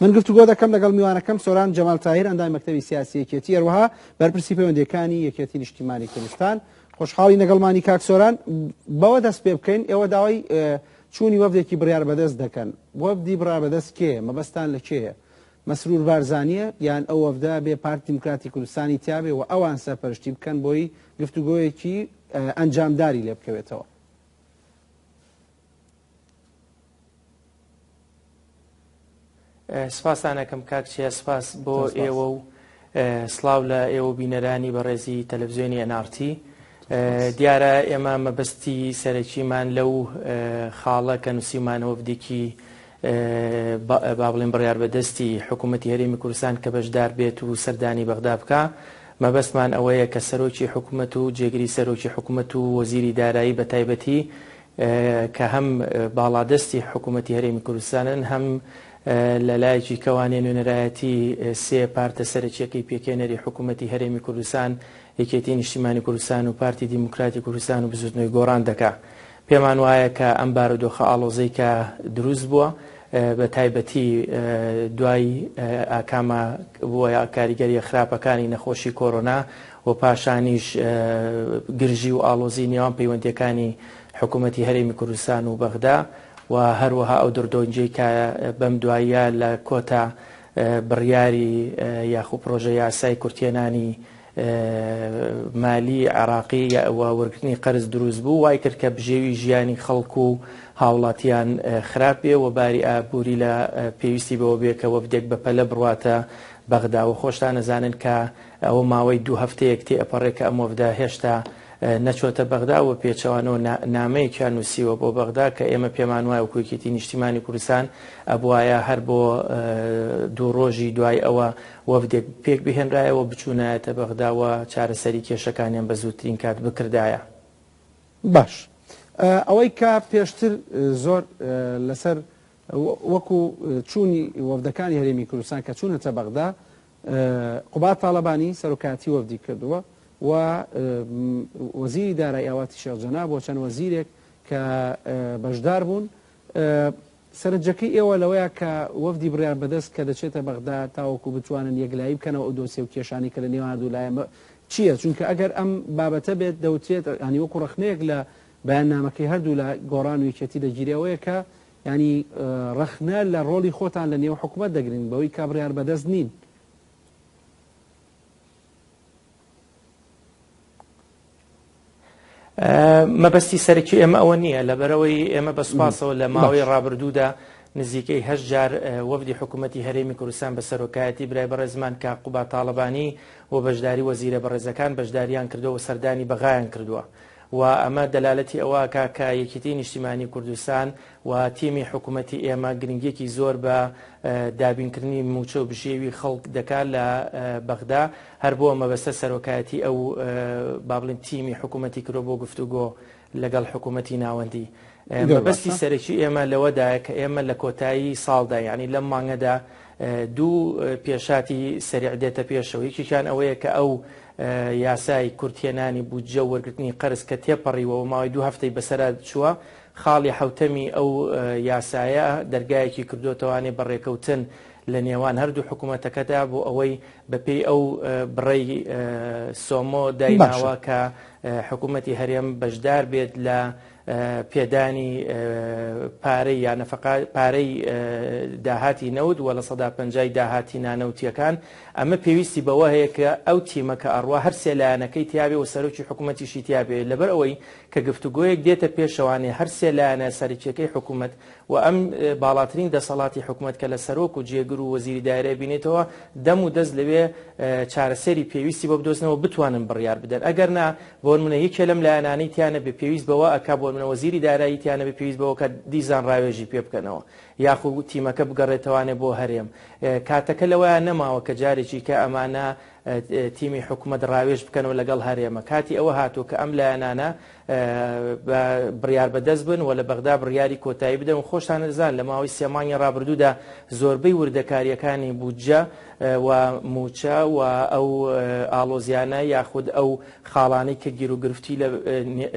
من گفتوگۆ دەکەم لەگەڵ میوانەکەم سۆران جەمال تاهیر، ئەندامی مەکتەبی سیاسی یەکێتی، هەروەها بەرپرسی پەیوەندیەکانی یەکێتی نیشتیمانی کوردستان. خۆشحاڵی لەگەڵمانی کاک سۆران. بەوە دەست پێ بکەین، ئێوە داوای چوونی وەفدێکی بڕیار بەدەست دەکەن. وەفدی بڕیار بەدەست کێیە؟ مەبەستان لە کێیە؟ مەسرور بارزانییە یان ئەو وەفدە بێ پارتی دیموکراتی کوردستانی تیابێ و ئەوان سەرپەرشتی بکەن بۆی گفتوگۆیەکی ئەنجامداری لێ بکەوێتەوە؟ سپاستان ئەکەم کاک چیا، سپاس بۆ ئێوە و سڵاو لە ئێوە بینەرانی بەڕێزی تەلەڤزیۆنی NRT. دیارە ئێمە مەبەستی سەرەکیمان لەو خاڵە کە نووسیمانە وەفدێکی با بڵێن بڕیار بەدەستی حکوومەتی هەرێمی کوردستان کە بەشدار بێت و سەردانی بەغدا بکا، مەبەستمان ئەوەیە کە سەرۆکی حکوومەت و جێگری سەرۆکی حکوومەت و وەزیری دارایی بە تایبەتی کە هەم باڵادەستی حکوومەتی هەرێمی کوردستانن، هەم لە لایەکی کەوانێ نوێنەرایەتی سێ پارتە سەرەکییەکەی پێکهێنەری حکوومەتی هەرێمی کوردستان، یەکێتی نیشتیمانی کوردستان و پارتی دیموکراتی کوردستان و بزووتنەوەی گۆڕان دەکا. پێمان وایە کە ئەم بارودۆخە ئاڵۆزەی کە دروست بووە، بە تایبەتی دوای ئاکامە و کاریگەرییە خراپەکانی نەخۆشی کۆرۆنا و پاشانیش گرژی و ئاڵۆزی نێوان پەیوەندییەکانی حکوومەتی هەرێمی کوردستان و بەغدا و هەروەها ئەو دڕدۆنگیەی کە بەم دواییە لە کۆتا بڕیاری یاخو پرۆژە یاسای کورتهێنانی مالی عێراقی و وەرگرتنی قەرز دروست بوو، وای کرد کە بژێوی ژیانی خەڵک و هاوڵاتیان خراپ بێ و باری ئابووری لە پێویستی بەوە بێ کە وەفدێک بەپەلە بڕواتە بەغدا و خۆشتان ئەزانن کە ئەوە ماوەی دوو هەفتەیەک تێئەپەڕێ کە ئەم وەفدە هێشتا نەچۆتە بەغدا و پێچەوانەوە نامەیەکیان نووسیوە بۆ بەغدا کە ئێمە پێمان وایە وەکو یەکێتی نیشتیمانی کوردستان ئەبوایە هەر بۆ دوو ڕۆژی دوای ئەوە وەفدێک پێک بهێنرایە و بچوونایەتە بەغدا و چارەسەری کێشەکانیان بە زووترین کات بکردایە. باش ئەوەی کە پێشتر زۆر لەسەر وەکو چوونی وەفدەکانی هەرێمی کوردستان کە چوونەتە بەغدا، قوباد تاڵەبانی سەرۆکایەتی وەفدی کردووە و وەزیری دارایی ئاواتی شێخ جەناب و چەند وەزیرێک کە بەشدار بوون. سەرنجەکەی ئێوە لەوەیە کە وەفدی بڕیار بەدەست کە دەچێتە بەغدا تاوەکو بتوانن یەکلایی بکەنەوە ئەو دۆسیە و کێشانەی کە لە نێوان هەردوو لایە چییە؟ چونکە ئەگەر ئەم بابەتە بێت دەوترێت ینی وەکو ڕەخنەیەک لە بەیاننامەکەی هەردوو لە گۆڕان و یەکێتی دەگیرێ ئەوەیە کە یانی ڕەخنە لە ڕۆڵی خۆتان لە نێو حکومەت دەگرن بەوەی کە بڕیار بەدەست نین. مەبەستی سەرەکی ئێمە ئەوە نییە، لەبەرئەوەی ئێمە بە سوپاسەوە لە ماوەی ڕابردوودا نزیکەی هەشت جار وەفدی حکوومەتی هەرێمی کوردستان بە سەرۆکایەتی برای بەڕێزمان کاک قوباد تاڵەبانی و بەشداری وەزیرە بەڕێزەکان بەشداریان کردووە و سەردانی بەغایان کردووە. و ئەمە دەلالەتی ئەوە ئەکا کە یەکێتی نیشتیمانی کوردستان و تیمی حکومەتی ئێمە گرنگیەکی زۆر بە دابینکردنی موچە و بژێوی خەڵک دەکا لە بەغدا، هەر بۆ مەبەستە سەرۆکایەتی ئەو با بڵێین تیمی حکومەتی کردوە بۆ گفتوگۆ لەگەڵ حکومەتی ناوەندی. مەبەستی سەرەکی ئێمە لەوەدایە کە ئێمە لە کۆتایی ساڵدا یعنی لەم مانگەدا دوو پێشاتی سەریع دێتە پێشەوە، یەکێکیان ئەوەیە کە ئەو یاسای کورتهێنانی بودجە و وەرگرتنی قەرز کە تێپەڕیوە و ماوەی دوو هەفتەی بەسەرا چووە، خاڵی حەوتەمی ئەو یاسایە دەرگایەکی کردۆتەوانێ بە ڕێکەوتن لە نێوان هەردوو حکوومەتەکەدا بۆ ئەوەی بەپێی ئەو بڕەی سۆمۆ دایناوە کە حکوومەتی هەرێم بەشدار بێت لە پێدانی پارەی یا نەفەقە پارەی داهاتی نەوت و 50% داهاتی نانەوتیەکان. ئەمە پێویستی بەوە هەیە کە ئەو تیمە کە ئەڕوا هەر سێ لایەنەکەی تیابێ و سەرۆکی حکوومەتیشی تیابێ، لەبەر ئەوەی کە گفتوگۆیەک دێتە پێشەوانێ هەر سێ لایەنە سەرەکیەکەی حکوومەت و ئەم باڵاترین دەسەڵاتی حکوومەت کە لە سەرۆک و جێگر و وەزیری دایرە بینێتەوە دەم و دەست لەوێ چارەسەری پێویستی بۆ بدۆزنەوە بتوانن بڕیار بدەن. ئەگەر نا بۆنمونە یەکێ لەم لایەنانەی تیا نەبێ پێویست بەوە ئەکا بۆنمونە وەزیری دارایی تیا نەبێ پێویست بەوە کە دیسان ڕاوێژی پێ بکەنەوە یاخو تیمەکە بگەڕێتەوانێ بۆ هەرێم. کاتەکە لەوەیا نەماوە کە جارێکی کە ئەمانە تیمی حکومەت ڕاوێژ بکەنەوە لەگەڵ هەرێمە. کاتی ئەوە هاتووە کە ئەم لایەنانە بە بڕیار بەدەست بن و لە بەغدا بڕیاری کۆتایی بدەن و خۆشتان دەزان لە ماوەی سێ مانگی ڕابردوودا زۆربەی وردەکارییەکانی بودجە و مووچە و ئەو ئاڵۆزیانە یاخود ئەو خاڵانەی کە گیروگرفتی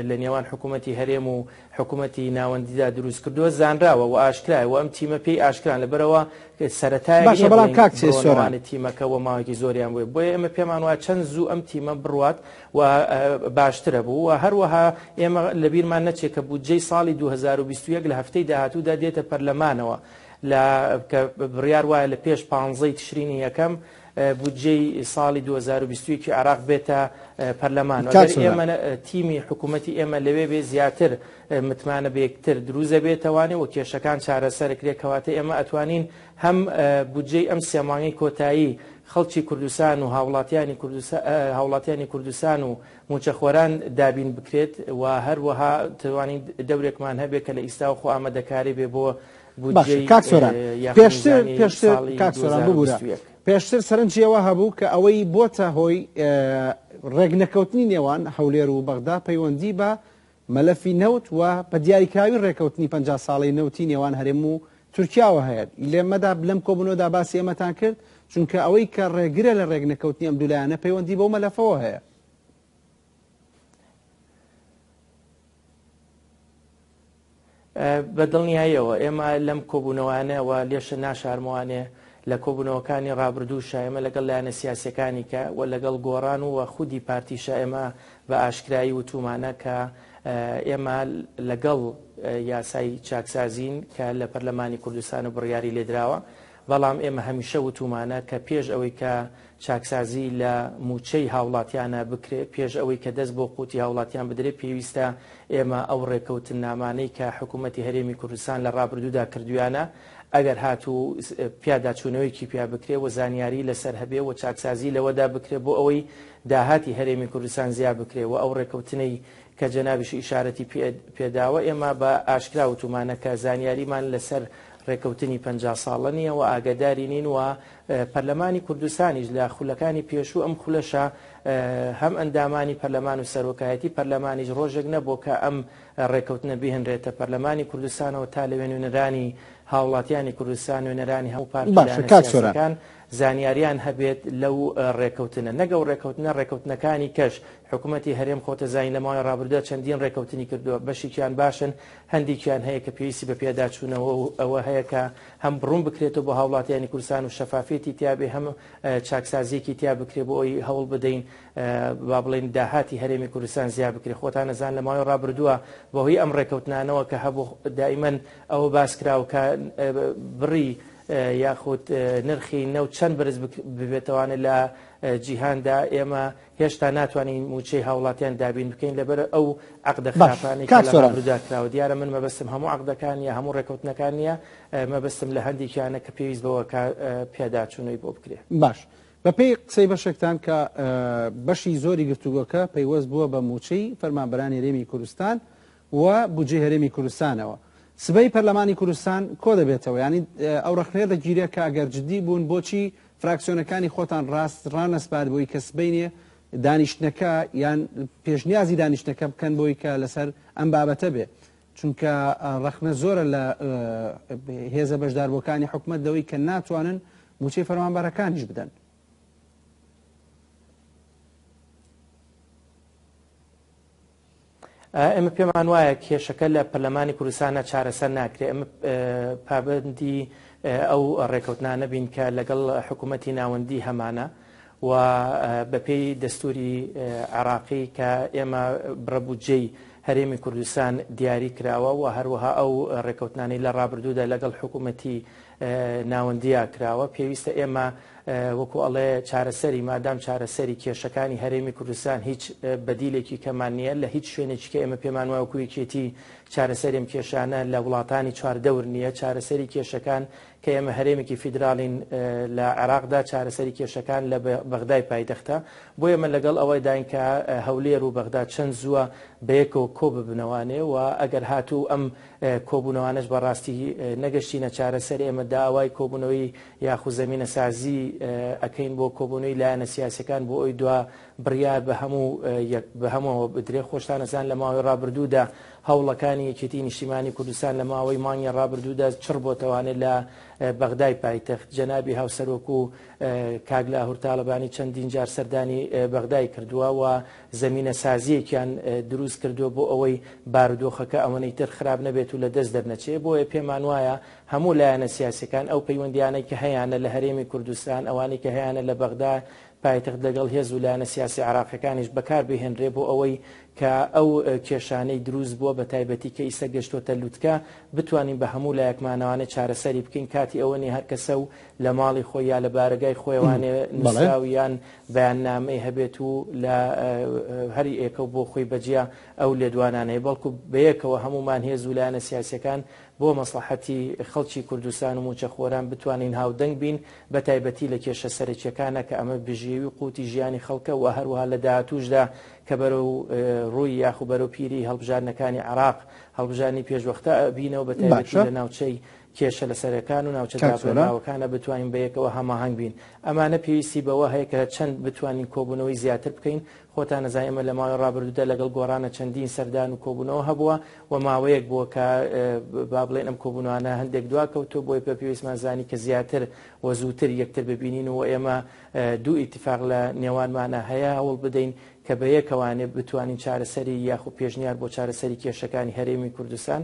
لە نێوان حکوومەتی هەرێم و حکوومەتی ناوەندیدا دروست کردووە زانراوە و ئاشکرایە و ئەم تیمە پێی ئاشکران، لەبەرەوە سەرەتایەک باشە نییە بەڵام بڵێین کاک سۆران بڕۆنەوانێ تیمەکە و ماوەیەکی زۆریان بووێ، بۆیە ئێمە پێمان وایە چەند زوو ئەم تیمە بڕوات و باشترە بوو و هەروەها ئێمە لەبیرمان نەچێت کە بودجەی ساڵی 2021 لە هەفتەی داهاتوودا دێتە پەرلەمانەوە لە کە بڕیار وایە لە پێش پانزەی تشرینی یەکەم بودجەی ساڵی 2021 عێراق بێتە پەرلەمان. کاک ئەگەر سۆران ئێمە تیمی حکوومەتی ئێمە لەوێ بێ زیاتر متمانە بە یەکتر دروست بێتەوانێ و کێشەکان چارەسەر کرێ، کەواتە ئێمە ئەتوانین هەم بودجەی ئەم سێ مانگەی کۆتایی خەڵکی کوردستان و هاوڵاتیانی کوردستان و مووچەخۆران دابین بکرێت و هەروەها توانین دەورێکمان هەبێت کە لە ئیستا خۆ ئامادەکاری بێ بۆ باشە بودجەی کاک سۆران یاخود پێشتر میزانی پێشتر ساڵی کاک سۆران ببوورە 2021. پێشتر سەرنجی ئەوە هەبوو کە ئەوەی بۆتە هۆی ڕێکنەکەوتنی نێوان هەولێر و بەغدا پەیوەندی بە مەلەفی نەوت و بە دیاریکراوی ڕێکەوتنی 50 ساڵەی نەوتی نێوان هەرێم و تورکیاوە هەیە. لێمەدا لەم کۆبوونەوەدا باسی ئەمەتان کرد، چونکە ئەوەی کە ڕێگرە لە ڕێکنەکەوتنی ئەم دوولایەنە پەیوەندی بەو مەلەفەوە هەیە. بە دڵنیاییەوە ئێمە لەم کۆبوونەوانە و لێشە ناشارمەوانێ لە کۆبوونەوەکانی ڕابردووشە ئێمە لەگەڵ لایەنە سیاسیەکانی کە و لەگەڵ گۆڕان و خودی پارتیشە ئێمە بە ئاشکرایی وتومانە کە ئێمە لەگەڵ یاسای چاکسازین کە لە پەرلەمانی کوردستان و بڕیاری لێدراوە، بەڵام ئێمە هەمیشە وتومانە کە پێش ئەوەی کە چاکسازی لە مووچەی هاوڵاتیانە بکرێ، پێش ئەوەی کە دەست بۆ قوتی هاوڵاتیان بدرێ، پێویستە ئێمە ئەو ڕێکەوتننامانەی کە حکوومەتی هەرێمی کوردستان لە ڕابردوودا کردویانە، ئەگەر هاتوو پیاداچوونەوەیەکی پیا بکرێ و زانیاری لەسەر هەبێ و چاکسازی لەوەدا بکرێ بۆ ئەوەی داهاتی هەرێمی کوردستان زیاد بکرێ و ئەو ڕێکەوتنەی کە جەنابیش ئیشارەتی پێداوە، ئێمە بە ئاشکرا وتومانە کە زانیاریمان لەسەر ڕێکەوتنی 50 ساڵە نییە و ئاگاداری نین و پەرلەمانی کوردستانیش لە خولەکانی پێشوو ئەم خولەشە هەم ئەندامانی پەرلەمان و سەرۆکایەتی پەرلەمانیش ڕۆژێک نەبوو کە ئەم ڕێکەوتنە بهێنرێتە پەرلەمانی کوردستانەوە تا لەوێ نوێنەرانی هاوڵاتیانی کوردستان، نوێنەرانی هەموو پارت و باشە لایەنە کاک سۆران سیاسیەکان زانیاریان هەبێت لەو ڕێکەوتنە، نەک ئەو ڕێکەوتنە، ڕێکەوتنەکانی کەش حکوومەتی هەرێم خۆتەزانین لە ماوەی ڕابردوودا چەندین ڕێکەوتنی کردووە، بەشێکیان باشن، هەندێکیان هەیە کە پێویستی بە پێداچوونەوە و ئەوە هەیە کە هەم ڕوون بکرێتەوە بۆ هاوڵاتیانی کوردستان و شەفافیەتی تیا بێ، هەم چاکسازیەکی تیا بکرێ بۆ ئەوەی هەوڵ بدەین با بڵێین داهاتی هەرێمی کوردستان زیاد بکرێ. خۆتان ئەزان لە ماوەی ڕابردووە بەهۆی ئەم ڕێکەوتنانەوە کە هەبوو دائیمەن ئەوە باس کراوە کە بڕی یاخود نرخی نەوت چەند بەرز ببێتەوانێ لە جیهاندا ئێمە هێشتا ناتوانین مووچەی هاوڵاتیان دابین بکەین لەبەر ئەو عەقدە باش خراپانەی کە کاک لە سۆران ڕابردوودا کراوە. دیارە من مەبەستم هەموو عەقدەکان یا هەموو ڕێکەوتنەکان نییە، مەبەستم لە هەندێکیانە کە پێویست بەوە کە پێداچوونەوەی بۆ بکرێ. باش بەپێی قسەی بەشێکتان کە بەشی زۆری گفتوگۆکە پەیوەست بووە بە مووچەی فەرمانبەرانی هەرێمی کوردستان و بودجەی هەرێمی کوردستانەوە، سبەی پەرلەمانی کوردستان کۆ دەبێتەوە، یعنی ئەو ڕەخنەیە دەگیرێ کە ئەگەر جدی بوون بۆچی فراکسیۆنەکانی خۆتان ڕاست ڕانەسپارد بۆی کە سبەینێ دانیشتنەکە یان پێشنیازی دانیشتنەکە بکەن بۆی کە لەسەر ئەم بابەتە بێ، چونکە ڕەخنە زۆرە لە هێزە بەشداربووەکانی حکومەت لەوەی کە ناتوانن مووچەی فەرمانبەرەکانیش بدەن. ئێمە پێمان وایە کێشەکە لە پەرلەمانی کوردستانە چارەسەر ناکرێت. ئێمە پابەندی ئەو ڕێکەوتنانە بین کە لەگەڵ حکوومەتی ناوەندی هەمانە و بەپێی دەستوری عێراقی کە ئێمە بڕە بودجەی هەرێمی کوردستان دیاری کراوە و هەروەها ئەو ڕێکەوتنانەی لە ڕابردوودا لەگەڵ حکوومەتی ناوەندیا کراوە، پێویستە ئێمە وەکو ئەڵێ چارەسەری، مادام چارەسەری کێشەکانی هەرێمی کوردستان هیچ بەدیلێکی کەمان نییە لە هیچ شوێنێکی کە ئێمە پێمان وایە وەکو یەکێتی چارەسەری ئەم کێشانە لە وڵاتانی چواردەور نییە. چارەسەری کێشەکان کە ئێمە هەرێمێکی فیدراڵین لە عێراقدا، چارەسەری کێشەکان لە بەغدای پایتەختە. بۆ ئێمە لەگەڵ ئەوەی داین کە هەولێر و بەغدا چەند زووە بەیەکەوە کۆ ببنەوانێ و ئەگەر هاتوو ئەم کۆبوونەوانەش بەڕاستی نەگەشتینە چارەسەر، ئێمە داوای کۆبوونەوەی یاخو زەمینەسازی ئەکەین بۆ کۆبوونەوەی لایەنە سیاسەکان بۆ ئەوی دوا بڕیار بە هەموو بە هەمووەوە بدرێ. خۆشتان ئەزان لە ماوەی ڕابردوودا هەوڵەکانی یەکێتی نیشتیمانی کوردستان لە ماوەی مانگی ڕابردوودا چڕ بۆتەوانێ لە بەغدای پایتەخت. جەنابی هاوسەرۆک و کاک لاهور تاڵەبانی چەندین جار سەردانی بەغدای کردووە و زەمینەسازییەکیان دروست کردووە بۆ ئەوەی بارودۆخەکە ئەوەنەی تر خراپ نەبێت و لە دەست دەرنەچێ. بۆیە پێمان وایە هەموو لایەنە سیاسیەکان ئەو پەیوەندیانەی کە هەیانە لە هەرێمی کوردستان، ئەوانەی کە هەیانە لە بەغدا پایتەخت لەگەڵ هێز و لایەنە سیاسی عێراقیەکانیش بەکار بهێنرێ بۆ ئەوەی کە ئەو کێشانەی دروست بووە بە تایبەتی کە ئیستا گەشتۆتە لوتکە بتوانین بە هەموو لایەکمانەوانێ چارەسەری بکەین. کاتی ئەوە نیە هەر کەسە و لە ماڵی خۆی یا لە بارەگای خۆیەوانێ نووسراو یان بەیاننامەی هەبێت و لە هەر یەکە و بۆ خۆی بەجیا ئەو لێدوانانەیە، بەڵکو بەیەکەوە هەموومان هێز و لایەنە سیاسیەکان بۆ مەسڵەحەتی خەڵکی کوردستان و مووچەخۆران بتوانین هاودەنگ بین، بەتایبەتی لە کێشە سەرەکیەکانە کە ئەمە بژێوی و قوتی ژیانی خەڵکە و هەروەها لە داهاتووشدا کە بەرەو ڕووی یاخو بەرەو پیری هەڵبژاردنەکانی عێراق هەڵبژاردنی پێشوەختە ئەبینەوە، بەتایبەتی لە ناوچەی کێشە لەسەرەکان و ناوچە دابڕێنراوەکانە بتوانین بەیەکەوە هەماهەنگ بین. ئەمانە پێویستی بەوە هەیە کە چەند بتوانین کۆبوونەوەی زیاتر بکەین. خۆتان ئەزانن ئێمە لە ماوەی ڕابردوودا لەگەڵ گۆڕانە چەندین سەردان و کۆبوونەوە هەبووە و ماوەیەک بووە کە با بڵێن ئەم کۆبوونەوانە هەندێک دواکەوتووە، بۆیە بە پێویستمان زانی کە زیاتر و زووتر یەکتر ببینین و ئێمە دوو ئیتیفاق لە نێوانمانە هەیە هەوڵ بدەین کە بە یەکەوانێ بتوانین چارەسەری یاخو پێشنیار بۆ چارەسەری کێشەکانی هەرێمی کوردستان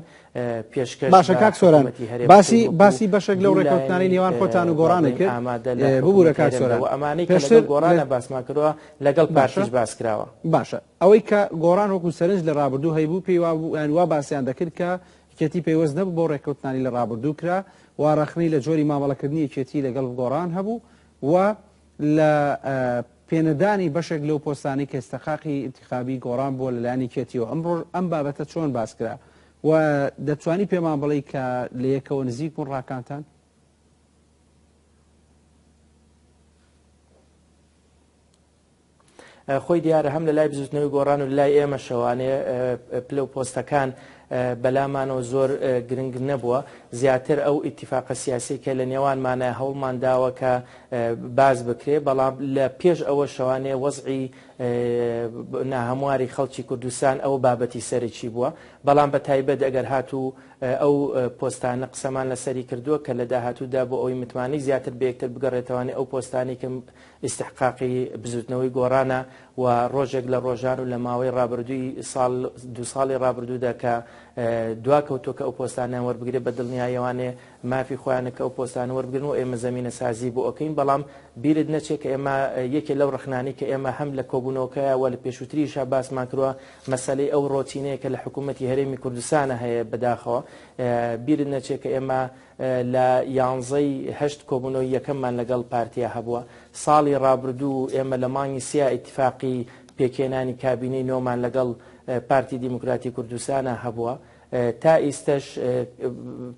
پێشکەش باشە بە کاک سۆران حکوومەتی هەرێم باسی بکەین وەکوو باسی بەشێک لەو دوو ڕێکەوتنانەی لایەنی نێوان خۆتان و با گۆڕانت بڵێین کرد ئامادە لە ببوورە حکوومەتی کاک هەرێمدا سۆران و ئەمانەی کە پێشتر لەگەڵ گۆڕانە لە باسمان کردووە لەگەڵ باشە پارتیش باس کراوە. باشە ئەوەی کە گۆڕان وەکو سەرنج لە ڕابردوو هەیبوو پێی وابوو یان وا باسیان دەکرد کە یەکێتی پەیوەست نەبوو بەو ڕێککەوتنانەی لە ڕابردوو کرا و ڕەخنەی لە جۆری مامەڵەکردنی یەکێتی لەگەڵ گۆڕان هەبوو و لە پێنەدانی بەشێک لەو پۆستانەی کە ئیستحقاقی ئینتیخابی گۆڕان بووە لەلایەن یەکێتیەوە. ئەمڕۆ ئەم بابەتە چۆن باس کرا و دەتوانی پێمان بڵێی کە لە یەکەوە نزیک بوون ڕاکانتان؟ خۆی دیارە هەم لە لای بزوتنەوەی گۆڕان و لای ئێمەشەوانێ پلە و پۆستەکان بەلامانەوە زۆر گرنگ نەبووە، زیاتر ئەو ئیتیفاقە سیاسی کە لە نێوانمانە هەوڵمان داوە کە باس بکرێ، بەڵام لە پێش ئەوە شەوانێ وەزعی ناهەمواری خەڵکی کوردستان ئەوە بابەتی سەرەکی بووە، بەڵام بە تایبەت ئەگەر هاتوو ئەو پۆستانە قسەمان لەسەری کردووە کە لە داهاتوودا بۆ ئەوەی متمانەی زیاتر بە یەکتر بگەڕێتەوانێ ئەو پۆستانەی کە ئیستحقاقی بزوتنەوەی گۆڕانە و ڕۆژێک لە ڕۆژان و لە ماوەی ڕابردووی ساڵ دوو ساڵی ڕابردوودا کە دواکەوتووە کە ئەو پۆستانیان وەربگرێت بە دڵنیاییەوانێ مافی خۆیانە کە ئەو پۆستانە وەربگرن و ئێمە زەمینە سازی بۆ ئەکەین. بەڵام بیرت نەچێت کە ئێمە یەکێ لەو ڕەخنانەی کە ئێمە هەم لە کۆبوونەوەکەیا و لە پێشووتریشا باسمان کردووە مەسەلەی ئەو ڕۆتینەیە کە لە حکوومەتی هەرێمی کوردستانە هەیە. بەداخەوە بیرت نەچێت کە ئێمە لە یانزەی هەشت کۆبوونەوەی یەکەممان لەگەڵ پارتیا هەبووە. ساڵی ڕابردوو ئێمە لە مانگی سیا ئیتیفاقی پێکهێنانی کابینەی نۆمان لەگەڵ پارتی دیموکراتی کوردستانا هەبووە. تا ئیستەش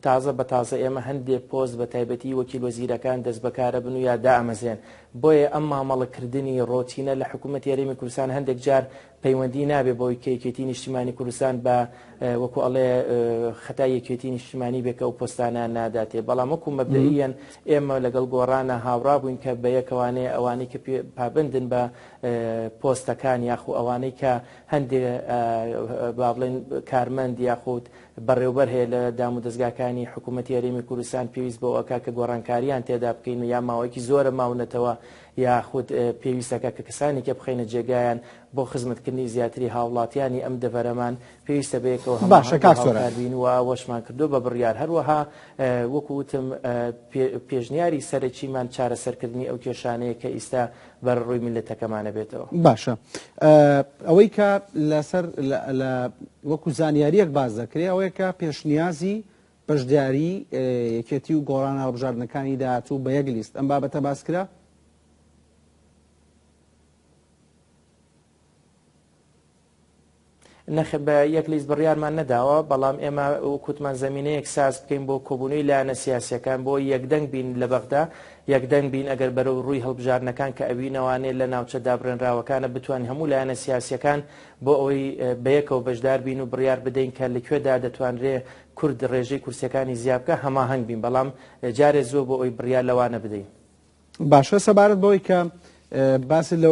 تازە بە تازە ئێمە هەندێ پۆست بە تایبەتی وەکیل وەزیرەکان دەستبەکارەبن و یا دائەمەزرێن. بۆیە ئەم مامەڵەکردنی ڕۆتینە لە حکوومەتی هەرێمی کوردستان هەندێک جار پەیوەندی نابێ بەوەی کە یەکێتی نیشتیمانی کوردستان بە وەکو ئەڵێ خەتای یەکێتی نیشتیمانی بێ کە ئەو پۆستانە ناداتێ، بەڵام وەکو مەبدەئیەن ئێمە لەگەڵ گۆڕانە هاوڕا بووین کە بە یەکەوانێ ئەوانەی کە پابەندن بە پۆستەکان یاخو ئەوانەی کە هەندێ با بڵێن کارمەند یاخود بەڕێوبەر هەیە لە دامودەزگاکانی حکوومەتی هەرێمی کوردستان پێویست بەوە ئەکا کە گۆڕانکاریان تێدا بکەین و یا ماوەیەکی زۆرە ماونەتەوە یاخود پێویستەکە کە کەسانێکە بخەینە جێگایان بۆ خزمەتکردنی زیاتری هاوڵاتیانی ئەم دەڤەرەمان پێویستە بەیەکەوە باشە هەماهەنگ و کاک سۆران. هاوکار بین و ئەوەشمان کردووە بە بڕیار. هەروەها وەکو وتم پێشنیاری سەرەکیمان چارەسەرکردنی ئەو کێشانەیە کە ئیستا بەرەڕووی میللەتەکەمان ئەبێتەوە. باشە ئەوەی کە لەسەر لە وەکو زانیاریەک باس دەکرێ ئەوەیە کە پێشنیازی بەشداری یەکێتی و گۆڕان هەڵبژاردنەکانی داهاتوو بە یەک لیست ئەم بابەتە باس کرا؟ نەخێر بە یەک لیست بڕیارمان نەداوە، بەڵام ئێمە وەکوتمان زەمینەیەک ساز بکەین بۆ کۆبوونەوەی لایەنە سیاسییەکان بۆ یەکدەنگ بین لە بەغدا، یەکدەنگ بین ئەگەر بەرەو ڕووی هەڵبژاردنەکان کە ئەوینەوانێ لە ناوچە دابڕێنراوەکانە بتوانین هەموو لایەنە سیاسییەکان بۆ ئەوەی بەیەکەوە بەشدار بین و بڕیار بدەین کە لە کوێدا دەتوانرێ کورد ڕێژەی کورسیەکانی زیا بکا هەماهەنگ بین، بەڵام جارێ زووە بۆ ئەوەی بڕیار لەوانە بدەین. باشە سەبارەت بەوەی کە باس لە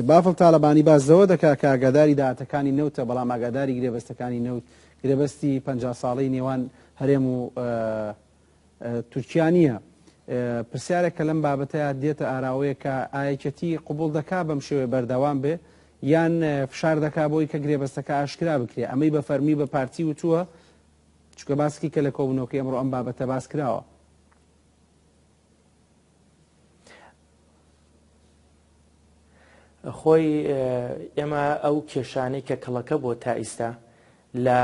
بافڵ تاالبانی باس لەوە دەکا کە ئاگاداری داهاتەکانی نەوتە، بەڵام ئاگاداری گرێبەستەکانی نەوت، گرێبەستی 50 ساڵەی نێوان هەرێم و تورکیا نییە. پرسیارێک کە لەم بابەتەیە دێتە ئاراوەیە کە ئایەکەتی قوبول دەکا بەم شێوەیە بەردەوام بێ یان فشار دەکا بۆی کە گرێبەستەکە ئاشکرا بکرێ؟ ئەمەی بە فەرمی بە پارتی وتووە، چونکە باسکی کە لە کۆبوونەوەکەی ئەمڕۆ ئەم بابەتە باس کراوە. خۆی ئێمە ئەو کێشانەی کە کەڵەکە بۆ تا ئیستا لە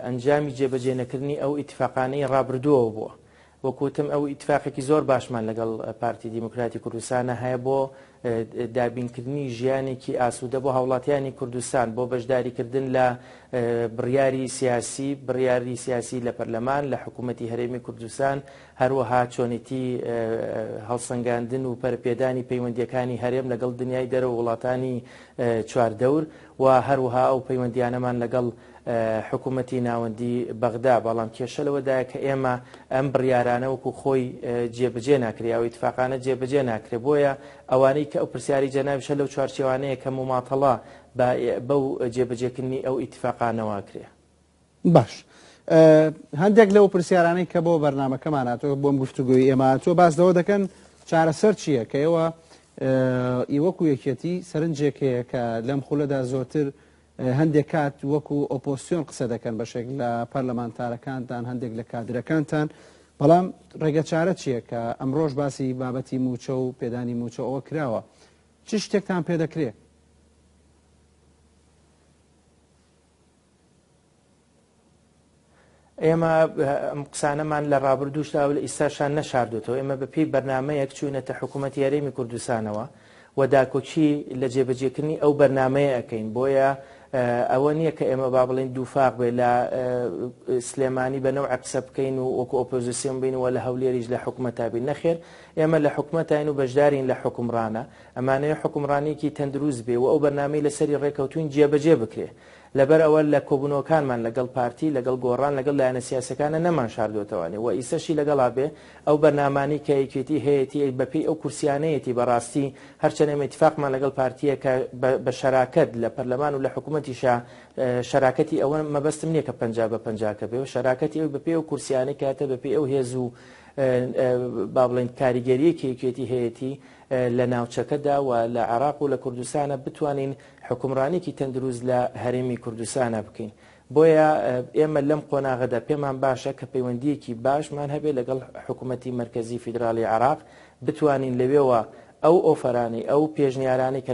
ئەنجامی جێبەجێ نەکردنی ئەو ئیتفاقانەی ڕابردووەوە بووە. وەکوتم ئەو ئیتفاقێکی زۆر باشمان لەگەڵ پارتی دیموکراتی کوردستانە هەیە بۆ دابینکردنی ژیانێکی ئاسوودە بۆ هاوڵاتیانی کوردستان، بۆ بەشداریکردن لە بڕیاری سیاسی، بڕیاری سیاسی لە پەرلەمان، لە حکوومەتی هەرێمی کوردستان، هەروەها چۆنێتی هەڵسەنگاندن و پەرپێدانی پەیوەندیەکانی هەرێم لەگەڵ دنیای دەرەوە وڵاتانی چواردەور و هەروەها ئەو پەیوەندیانەمان لەگەڵ حکوومەتی ناوەندی بەغدا. بەڵام کێشە لەوەدایە کە ئێمە ئەم بڕیارانە وەکو خۆی جێبەجێ ناکرێ، ئەو ئیتفاقانە جێبەجێ ناکرێ. بۆیە ئەوانەی کە ئەو پرسیاری جەنابیشە لەو چوارچێوانەیە کە مماتەڵە بەو جێبەجێکردنی ئەو ئیتفاقانەوە کرێ. باش، هەندێک لەو پرسیارانەی کە بۆ بەرنمەکەمان هاتووە، بۆم گفتوگۆی ئێمە هاتووە، باس لەوە دەکەن چارەسەر چییە کە ئێوە وەکو یەکێتی سەرنجێک هەیە کە لەم خولەدا زۆرتر هەندێک کات وەکو ئۆپۆسیۆن قسە دەکەن، بەشێک لە پەرلەمانتارەکانتان، هەندێک لە کادرەکانتان، بەڵام ڕێگەچارە چییە کە ئەمڕۆژ باسی بابەتی موچە و پێدانی موچە ئەوە کراوە، چ شتێکتان پێ دەکرێ؟ ئێمە ئەم قسانەمان لە ڕابردووشدا و لە ئیستاشان نەشاردوێتەوە. ئێمە بە پێی بەرنامەیەک چووینەتە حکوومەتی هەرێمی کوردستانەوە و داکۆکی لە جێبەجێکردنی ئەو بەرنامەیە ئەەکەین. بۆیە ئەوە نییە کە ئێمە با بڵێین دووفاق بێ لە سلێمانی بە نەوع قسە بکەین و وەکو ئۆپۆزیسیۆن بین و لە هەولێریش لە حکومەتا بین. نەخێر، ئێمە لە حکومەتاین و بەشدارین لە حکومڕانە. ئەمانەیە حکومڕانیکی تەندروست بێ و ئەو بەرنامەی لەسەری ڕێکەوتوین جێبەجێ بکرێ. لەبەر ئەوە لە کۆبوونەوەکانمان لەگەڵ پارتی، لەگەڵ گۆڕان، لەگەڵ لایەنە سیاسەکانە نەمان شاردوێتەوانێ و ئیسەشی لەگەڵا بێ ئەو بەرنامانەی کە یەکێتی هەیەتی بەپێی ئەو کورسیانەیەتی. بەڕاستی هەرچەند ئێمە ئیتفاقمان لەگەڵ پارتیە کە بە شەراکەت لە پەرلەمان و لە حکوومەتیشا، شەراکەتی ئەوە مەبەستم نییە کە 50 بە 50 بێ و شەراکەتی ئەوی بەپێی ئەو کورسیانەی کاتە بەپێی ئەو هێز و با بڵێن کاریگەریەکی یەکێتی هەیەتی لە ناوچەکەدا و لە عێراق و لە کوردستانە بتوانین حکومڕانێکی تەندروست لە هەرێمی کوردستانە بکەین. بۆیە ئێمە لەم قۆناغەدا پێمان باشە کە پەیوەندیەکی باشمان هەبێت لەگەڵ حکوومەتی مەرکەزی فیدراڵی عێراق، بتوانین لەوێوە ئەو ئۆفەرانەی ئەو پێشنیارانەی کە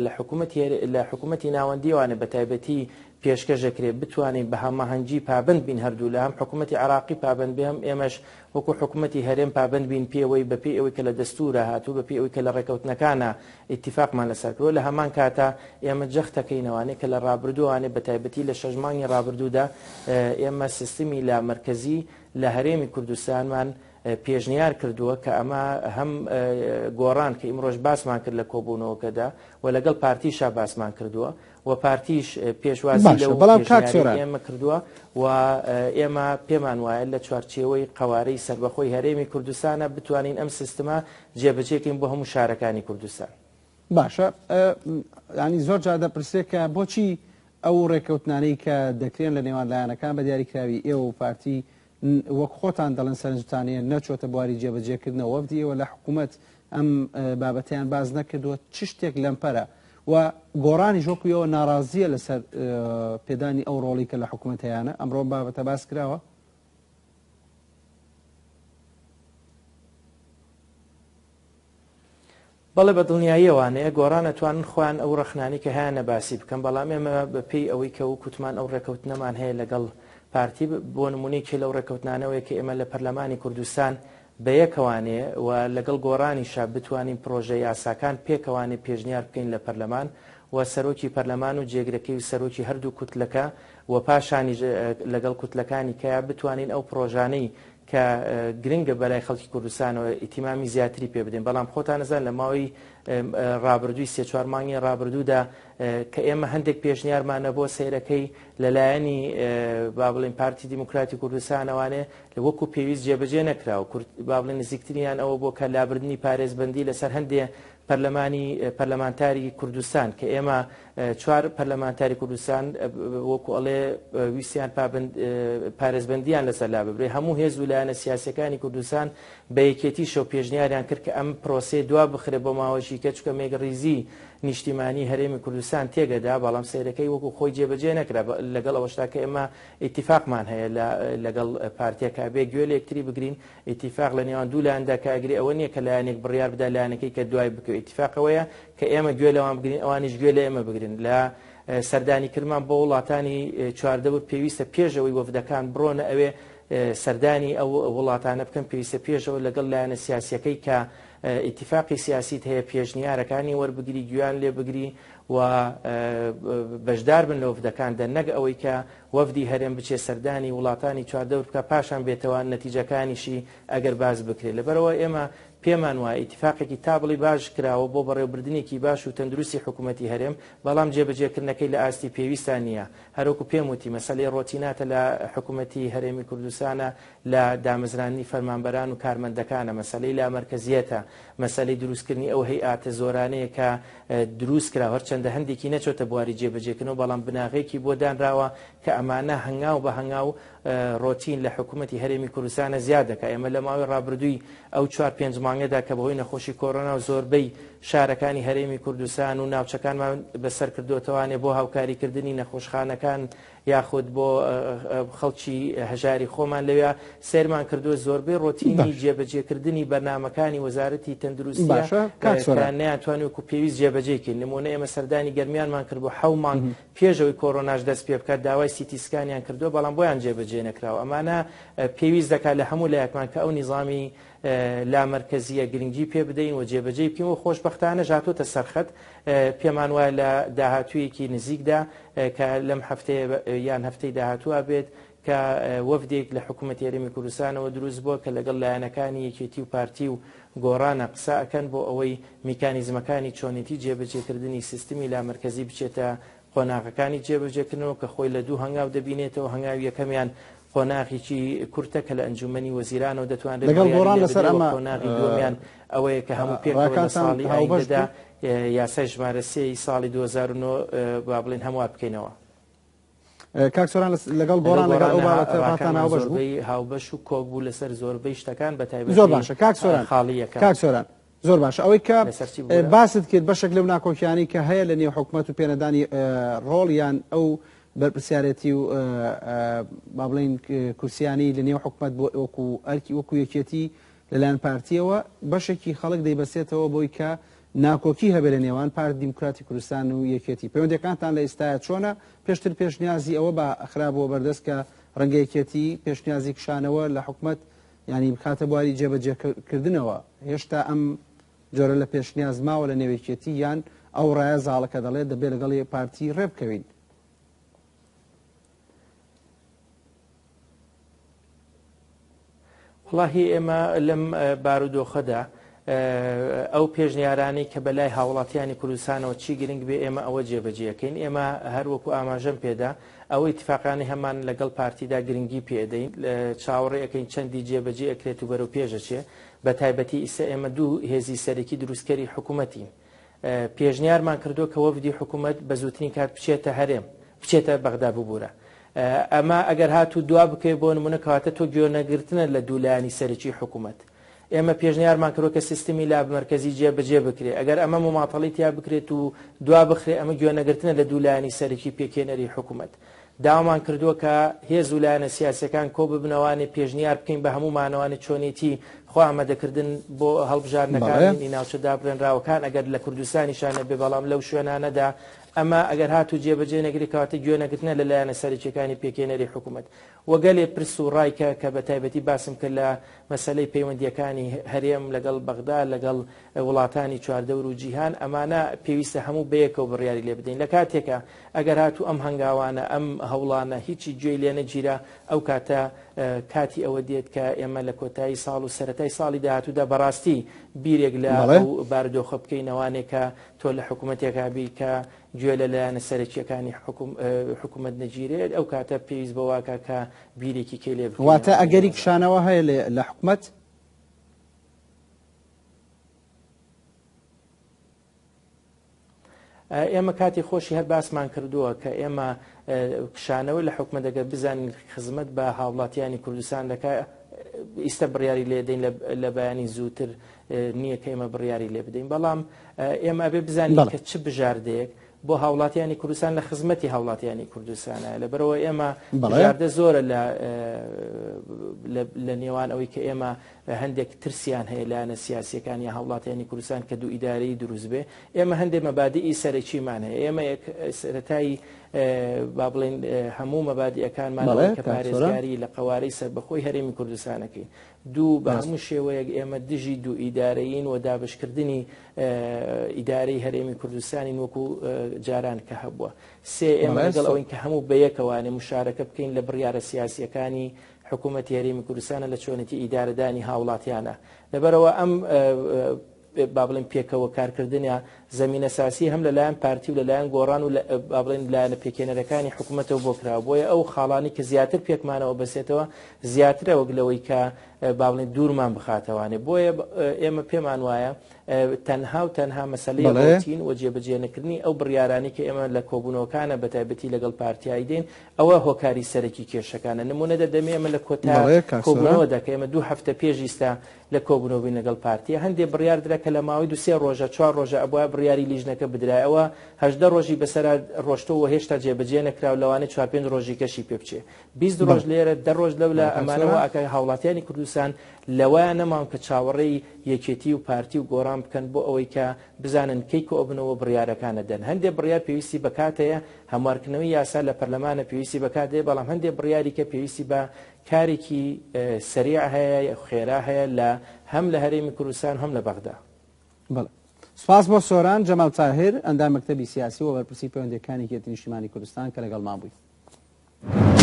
لە حکوومەتی ناوەندیوانە بە تایبەتی پێشکەش دەکرێت بتوانین بە هەماهەنگی پابند بین، هەردوو لە هەم حکوومەتی عێراقی پابند بێ، هەم ئێمەش وەکو حکوومەتی هەرێم پابند بین پێوەی بەپێی ئەوەی کە لە دەستورە هاتوو، بەپێی ئەوەی کە لە ڕێکەوتنەکانە ئیتفاقمان لەسەر کردووە. لە هەمان کاتا ئێمە جەختەکەینەوانێ کە لە ڕابردووانێ بە تایبەتی لە 6 مانگی ڕابردوودا ئێمە سیستمی لا مەرکەزی لە هەرێمی کوردستانمان پێشنیار کردووە کە ئەمە هەم گۆڕان کە ئیمڕۆژ باسمان کرد لە کۆبوونەوەکەدا و لەگەڵ پارتیشا باسمان کردووە و پارتیش پێشوازی لەو بەڵام کاک سۆران ئێمە کردووە و ئێمە پێمان وایە لە چوارچێوەی قەوارەی سەربەخۆی هەرێمی کوردستانە بتوانین ئەم سیستمە جێبەجێکەین بۆ هەموو شارەکانی کوردستان. باشە، ینی زۆر جار دەپرسێت کە بۆچی ئەو ڕێککەوتنانەی کە دەکرێن لە نێوان لایەنەکان بە دیاریکراوی ئێوە و پارتی وەک خۆتان دەڵێن سەرنجتانەیە نەچۆتە بواری جێبەجێکردنەوە، وەفدی ئێوە لە حکوومەت ئەم بابەتیان باز نەکردووە، چ شتێک لەمپەرە و گۆڕانیش وەکو ئێوە ناڕازیە لەسەر پێدانی ئەو ڕۆڵی کە لە حکوومەت هەیانە؟ ئەمڕۆ بابەتە باس کراوە؟ بەڵێ، بە دڵنیاییەوانەیە گۆڕان ئەتوانن خۆیان ئەو ڕەخنانەی کە هەیانە باسی بکەن، بەڵام ئێمە بە پێی ئەوەی کە وەکوتمان ئەو ڕێکەوتنەمان هەیە لەگەڵ پارتی، بۆ نمونەیەکی لەو ڕێکەوتنانەوەیە کە ئێمە لە پەرلەمانی کوردستان بە یەکەوانێ و لەگەڵ گۆڕانیشا بتوانین پرۆژە یاساکان پێکەوانێ پێشنیار بکەین لە پەرلەمان و سەرۆکی پەرلەمان و جێگرەکەی و سەرۆکی هەردوو کوتلەکە و پاشانیش لەگەڵ کوتلەکانی کە بتوانین ئەو پرۆژانەی کە گرنگە بەلای خەڵکی کوردستانەوە ئیتیمامی زیاتری پێ بدەین. بەڵام خۆتان نەزان لە ماوەی ڕابردووی 3-4 مانگی ڕابردوودا کە ئێمە هەندێک پێشنیارمانە بۆ سەیرەکەی لەلایەنی با بڵێین پارتی دیموکراتی کوردستانەوانێ وەکو پێویست جێبەجێ نەکراوە کورد با بڵێن نزیکترینیان ئەوە بۆ کە لابردنی پارێزبەندی لەسەر هەندێ پەرلەمانی پەرلەمانتاری کوردستان کە ئێمە چوار پەرلەمانتاری کوردستان وەکو ئەڵێ ویستیان پارێزبەندیان لەسەر لا ببرێ هەموو هێز و لایەنە سیاسەکانی کوردستان بە یەکێتی شەو پێشنیاریان کرد کە ئەم پرۆسەیە دوا بخرێ بۆ ماوەیەکی کە چونکە مێگڕیزی نیشتیمانی هەرێمی کوردستان تێگەدا بەڵام سەیرەکەی وەکو خۆی جێبەجێ نەکرا لەگەڵ ئەوەشتا کە ئێمە ئیتیفاقمان هەیە لەگەڵ پارتیەکە بێ گوێ لە یەکتری بگرین ئیتیفاق لە نێوان دوو لایەندا کە ئەگرێ ئەوە نییە کە لایەنێک بڕیار بدا لایەنەکەی کە دوای بکەوێ ئیتیفاق ئەوەیە کە ئێمە گوێ لەوان بگرین ئەوانیش گوێ لە ئێمە بگرن لە سەردانی کردمان بۆ وڵاتانی چواردەور پێویستە پێش ئەوەی وەفدەکان بڕۆنە ئەوێ سەردانی ئەو وڵاتانە بکەن پێویستە پێشەوە لەگەڵ لایەنە سیاسیەکەی کە ئیتیفاقی سیاسیت هەیە پێشنیارەکانی وەربگری گویان لێ بگری و بەشدار بن لە وەفدەکاندا نەک ئەوەی کە وەفدی هەرێم بچێ سەردانی وڵاتانی چواردەور بکا پاشان بێتەوە نەتیجەکانیشی ئەگەر باس بکرێت لەبەرئەوە ئێمە پێمان وایە ئیتیفاقێکی تا بڵێی باش کراوە بۆ بەڕێوەبردنێکی باش و تەندروستی حکوومەتی هەرێم بەڵام جێبەجێکردنەکەی لە ئاستی پێویستا نییە هەروەکو پێم وتی مەسەلەی ڕۆتیناتە لە حکوومەتی هەرێمی کوردستانە لە دامەزراندنی فەرمانبەران و کارمەندەکانە، مەسەلەی لامەرکەزیەتە، مەسەلەی دروستکردنی ئەو هەیئاتە زۆرانەیە کە دروست کراوە، هەرچەندە هەندێکی نەچۆتە بواری جێبەجێکردنەوە، بەڵام بناغەیەکی بۆ دانراوە کە ئەمانە هەنگاو بە هەنگاو ڕۆتین لە حکومەتی هەرێمی کوردستانە زیاد دەکات. ئێمە لە ماوەی ڕابردووی ئەو چوار پێنج مانگەدا کە بەهۆی نەخۆشی کۆرۆنا و زۆربەی شارەکانی هەرێمی کوردستان و ناوچەکانمان بەسەر کردۆتەوانێ بۆ هاوکاریکردنی نەخۆشخانەکان یاخود بۆ خەڵکی هەژاری خۆمان لەوێ سەیرمان کردووە زۆربەی ڕۆتینی جێبەجێکردنی بەرنامەکانی وەزارەتی تەندروستیە کە نەیانتوانی وەکو پێویست جێبەجێکەین نمونە ئێمە سەردانی گەرمیانمان کرد بۆ حەو مانگ پێش ئەوەی کۆرۆناش دەست پێ بکات داوای CT scan یان کردووە بەڵام بۆیان جێبەجێ نەکراوە ئەمانە پێویست دەکات لە هەموو لایەکمان کە ئەو نیزامی لامەرکەزییە گرنگی پێ بدەین و جێبەجێی بکەین و خۆشبەختانەش هاتۆتە سەرخەت پێمان وایە لە داهاتوویەکی نزیکدا کە لەم هەفتەیە یان هەفتەی داهاتووە بێت کە وەفدێک لە حکوومەتی هەرێمی کوردستانەوە دروست بووە کە لەگەڵ لایەنەکانی یەکێتی و پارتی و گۆڕانە قسە ئەکەن بۆ ئەوەی میکانیزمەکانی چۆنێتی جێبەجێکردنی سیستمی لامەرکەزی بچێتە قۆناغەکانی جێبەجێکردنەوە کە خۆی لە دوو هەنگاو دەبینێتەوە، هەنگاوی یەکەمیان قۆناغێکی کورتە کە لە ئەنجوومەنی وەزیرانەوە دەتوانرێت لەگەڵ بڕیاری گۆڕان لێ لەسەر بدرێ و ئەمە قۆناغی دووەمیان ئەوەیە کە هەموو پێکەوە لە ڕاکانتان ساڵی هاوبەش ئایندەدا بوو؟ یاسای ژمارە سێ ی ساڵی 2009 با بڵێین هەموار بکەینەوە. کاک سۆران لەگەڵ لەگەڵ گۆڕان لەگەڵ گۆڕان ئەو بابەتە ڕاتان ڕاکانمان هاوبەش بوو؟ زۆربەی هاوبەش و کۆک بوو لەسەر زۆربەی شتەکان بە زۆر تایبەتی باشە کاک سۆران خاڵی یەکەم. کاک سۆران زۆر باشە ئەوەی کە لەسەر چی ببورە؟ باست کرد بەشێک لەو ناکۆکیانەی کە هەیە لە نێو حکومەت و پێنەدانی ڕۆڵ یان ئەو بەرپرسیارێتی و با بڵێین کورسیانەی لە نێو حکومەت بۆ وەکو ئەرکی وەکو یەکێتی لەلایەن پارتیەوە بەشێکی خەڵک دەیبەسێتەوە بۆی کە ناکۆکی هەبێ لە نێوان پارتی دیموکراتی کوردستان و یەکێتی پەیوەندیەکانتان لە ئیستایا چۆنە پێشتر پێشنیازی ئەوە با خرابووە بەردەست کە ڕەنگە یەکێتی پێشنیازی کشانەوە لە حکومەت یانی بخاتە بواری جێبەجێکردنەوە، هێشتا ئەم جۆرە لە پێشنیاز ماوە لە نێو یەکێتی یان ئەو ڕایە زاڵە کە دەڵێت دەبێت لەگەڵ پارتی ڕێبکەوین؟ وەڵاهی ئێمە لەم بارودۆخەدا ئەو پێشنیارانەی کە بەلای هاوڵاتیانی کوردستانەوە چی گرنگ بێ ئێمە ئەوە جێبەجێەکەین ئێمە هەر وەکو ئاماژەم پێدا ئەو ئیتفاقانەی هەمان لەگەڵ پارتیدا گرنگی پێدەین چاوەڕێ ئەکەین چەندی جێبەجێ ئەکرێت و بەرەو پێشەچێ بە تایبەتی ئیسە ئێمە دوو هێزی سەرەکی دروستکەری حکوومەتین پێشنیارمان کردووە کە وەفدی حکوومەت بە زووترین کات بچێتە هەرێم بچێتە بەغدا ببوورە ئەمە ئەگەر هاتوو دوا بکەوێت بۆ نمونە کەواتە تۆ گوێنەگرتنە لە دوو لایەنی سەرەکی حکوومەت ئێمە پێشنیارمان کردوە کە سیستمی لابمەرکەزی جێ بەجێ بکرێ، ئەگەر ئەمە موماتەڵەی تیا بکرێت و دوا بخرێ ئەمە گوێنەگرتنە لە دوو لایەنی سەرەکی پێکهێنەری حکومەت. داوامان کردوە کە هێز و لایەنە سیاسیەکان کۆ ببنەوانێ پێشنیار بکەین بە هەموومانەوانێ چۆنێتی خۆ ئامادەکردن بۆ هەڵبژاردنەکانی ناوچە دابرێنراوەکان ئەگەر لە کوردستانیشا نەبێ بەڵام لەو شوێنانەدا ئەمە ئەگەر هاتوو جێبەجێ نەکرێ کەواتە گوێنەگرتنە لە لایەنە سەرەکیەکانی پێکهێنەری حکومەت. و گەلێ پرس و ڕای کە کە بە تایبەتی باسم کرد لە مەسەلەی پەیوەندییەکانی هەرێم لەگەڵ بەغدا لەگەڵ وڵاتانی چواردەور و جیهان ئەمانە پێویستە هەموو بەیەکەوە بڕیاری لێ بدەین لە کاتێکا ئەگەر هاتوو ئەم هەنگاوانە ئەم هەوڵانە هیچی گوێی لێ نەگیرا ئەو کاتە کاتی ئەوە دێت کە ئێمە لە کۆتایی ساڵ و سەرەتای سەرەتای ساڵی داهاتوودا بەڕاستی بیرێک لە ئەو بارودۆخە بکەینەوانێ کە تۆ لە حکوومەتێکا بی کە گوێ لە لایەنە سەرەکییەکانی حکوومەت نەگیرێت، ئەو کاتە پێویست بەوە ئەکا کە بیرێکی کەی لێ بکەینەوە. واتە ئەگەری کشانەوە هەیە لە حکومەت؟ ئێمە کاتی خۆشی هەر باسمان کردووە کە ئێمە کشانەوە لە حکومەت ئەگەر بزانین خزمەت بە هاوڵاتیانی کوردستان دەکا ئیستا بڕیاری لێدەین لە بەیانی زووتر نییە کە ئێمە بڕیاری لێ بدەین بەڵام ئێمە ئەبێ بزانین کە چ بژاردەیەک بۆ هاوڵاتیانی کوردستان لە خزمەتی هاوڵاتیانی کوردستانە لەبەرەوە ئێمە بژاردە زۆرە لە نێوان ئەوەی کە ئێمە هەندێک ترسیان هەیە لایەنە سیاسیەکان یا هاوڵاتیانی کوردستان کە دوو ئیدارەیی دروست بێ ئێمە هەندێک مەبادیئی سەرەکیمان هەیە ئێمە سەرەتایی با بڵێن هەموو مەبادیەکانمان کە پارێزگاری لە قەوارەی سەربەخۆی هەرێمی کوردستانەکەین دوو بە هەموو شێوەیەک ئێمە دژی دوو ئیدارەیین و دابشکردنی ئیدارەی هەرێمی کوردستانین وەکو جاران کە هەبووە سێ ئێمە لەگەڵ ئەوەین کە هەموو بەیەکەوانێ مشارەکە بکەین لە بڕیارە سیاسیەکانی حکوومەتی هەرێمی کوردستانە لە چۆنێتی ئیدارەدانی هاوڵاتیانە لەبەرەوە ئەم با بڵێن پێکەوە کارکردنە زەمینەساسی هەم لەلایەن پارتی و لەلایەن گۆڕان و با بڵێن لایەنە پێکهێنەرەکانی حکوومەتەوە بۆ کراوە بۆیە ئەو خاڵانی کە زیاتر پێکمانەوە بەسێتەوە زیاترە وەک لەوەی کە با بڵێن دوورمان بخاتەوانێ بۆیە ئێمە پێمان وایە تەنها و تەنها مەسەلەی ڕۆتین و جێبەجێنەکردنی ئەو بڕیارانەی کە ئێمە لە کۆبوونەوەکانە بەتایبەتی لەگەڵ پارتیایی دێن ئەوە هۆکاری سەرەکی کێشەکانە نمونە دەدەمێ ئێمە لە کۆتا کۆبوونەوەدا کە ئێمە دوو هەفتە پێش ئیستا لە کۆبوونەوە بووین لەگەڵ پارتی هەندێ بڕیار درا کە لە ماوەی دوو سێ ڕۆژە چوار ڕۆژە ئەبوایە بڕیاری لیژنەکە بدرایە ئەوە 18 ڕۆژی بەسەرا ڕۆشتووە و هێشتا جێبەجێ نەکرا و لەوانەیە چوار پێنج ڕۆژی کەشی پێ بچێ 20 ڕۆژ لێرە دە ڕۆژ لەولا ئەمانە وا ئەکا هاوڵاتیانی کوردستان لەوەیان نەماون کە چاوەڕێی یەکێتی و پارتی و گۆڕان بکەن بۆ ئەوەی کە بزانن کەی کۆئەبنەوە بڕیارەکان ئەدەن هەندێ بڕیار پێویستی بە کات هەیە هەموارکردنەوەی یاسا لە پەرلەمانە پێویستی بە کات هەیە بەڵام هەندێ بڕیاری کە پێویستی بە کارێکی سەریع هەیە خێرا هەیە لە هەم لە هەرێمی کوردستان هەم لە بەغدا. بەڵێ. سوپاس بۆ سۆران جەمال تاهیر، ئەندام مەکتەبی سیاسی و بەرپرسی پەیوەندییەکانی یەکێتی نیشتیمانی کوردستان کە لەگەڵمان بووی.